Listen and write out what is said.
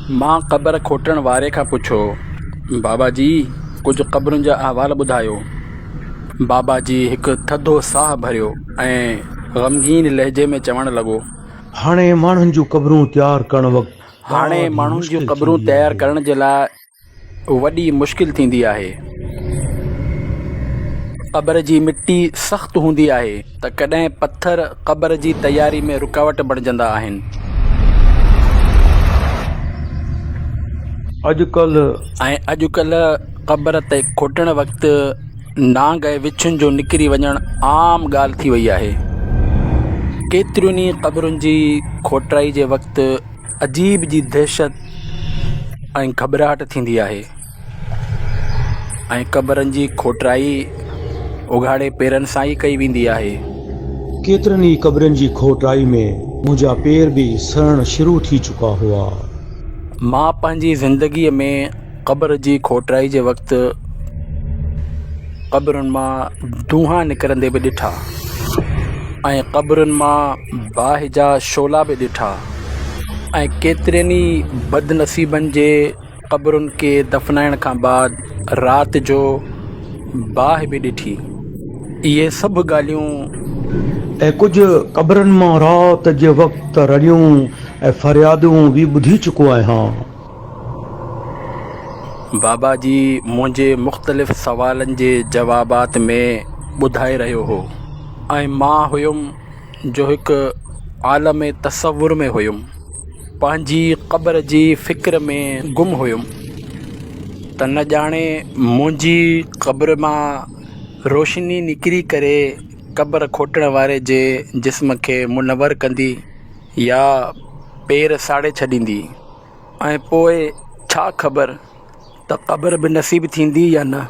مان قبر کوٽڻ واري کان پڇيو، بابا جي ڪجهه قبرن جا احوال ٻڌايو. بابا جي هڪ ٿڌو ساهه ڀريو ۽ غمگين لهجي ۾ چوڻ لڳو. هاڻي ماڻهن جون قبرون تيار ڪرڻ وقت هاڻي ڏاڍي ماڻهن جون مشڪل قبرون ٿيندي تيار آهي. ڪرڻ جي لاء وڏي مشڪل ٿيندي آهي. قبر جي مٽي سخت هوندي آهي ته ڪڏهن پٿر قبر جي تياري ۾ رڪاوٽ بڻجندا آهن. اڄ ڪلهه. ۽ اڄ ڪلهه قبر تي کوٽڻ وقت نانگ ۽ وڇن جو نڪري وڃڻ عام ڳالهه ٿي وئي آهي. ڪيترين ئي قبرن جي کوٽائي جي وقت عجيب جي دهشت ۽ گهٻراهٽ ٿيندي آهي ۽ قبرن جي کوٽائي اگهاڙي پيرن سان ئي ڪئي ويندي آهي. ڪيترن ئي قبرن جي کوٽائي ۾ منهنجا پير به سڙڻ شروع ٿي چڪا هئا. مان پنهنجي زندگيء ۾ قبر جي کوٽائي جي وقت قبرن مان دونهان نڪرندي به ڏٺا ۽ قبرن مان باهه جا شعلا به ڏٺا ۽ ڪيترين ئي بدنصيبن جي قبرن کي دفنائڻ کان بعد رات جو باهه به ڏٺي. اهي سڀ ڳالهيون. ۽ ڪجهه قبرن مان رات جي وقت رڙيون ۽ فريادون به ٻڌي چڪو آهيان. بابا جي منهنجي مختلف سوالن جي جوابات ۾ ٻڌائي رهيو هو ۽ مان هيم جو هڪ عالم تصور ۾ هيم پنهنجي قبر جي فڪر ۾ گم هيم ته نه ڄاڻي منهنجي قبر مان روشني نڪري ڪري قبر کوٽڻ واري جي جسم کي منور ڪندي يا پير ساڙي ڇڏيندي. ۽ پوء ڇا خبر ته قبر به نصيب ٿيندي يا نه.